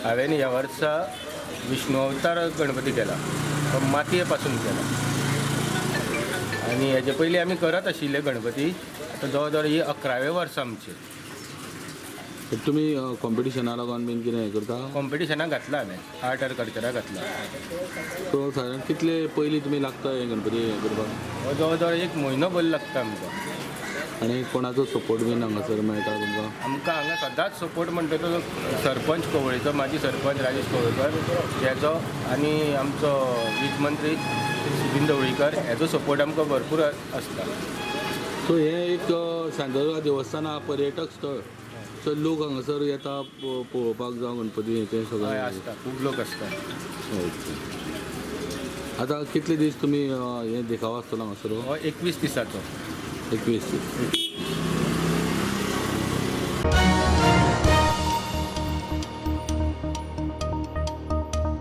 हांवें ह्या वर्सा विष्णू अवतार गणपती केला. तो मातये पासून केला आनी हेजे पयलीं आमी करत आशिल्ले गणपती. आतां जवळ जवळ ही 11वें वर्स आमचें. तर तुमी कॉम्पिटिशना लागून बीन कितें हें करता? कॉम्पिटिशनाक घातला हांवें, आर्ट अँड कल्चराक घातला. सो सादारण कितले पयलीं तुमी लागता हे गणपती हें करपाक? हो जवळ जवळ एक म्हयनो भर लागता आमकां. आनी कोणाचो सपोर्ट बीन हांगासर मेळटा तुमकां? आमकां हांगा सदांच सपोर्ट म्हणटा तो सरपंच कवळेचो, माजी सरपंच राजेश कवळेकर हेजो आनी आमचो वीज मंत्री सुदिन ढवळीकर हेजो सपोर्ट आमकां भरपूर आसता. सो हें एक शांतादुर्गा देवस्थान आहा, पर्यटक स्थळ. सो लोक हांगासर येता पळोवपाक जावं गणपती हें तें हय. सगळें? आसता, खूब लोक आसता. ओके. आतां कितले दीस तुमी हें देखावो आसतलो हांगासर हो? हो 21 दिसाचो. 21 दीस.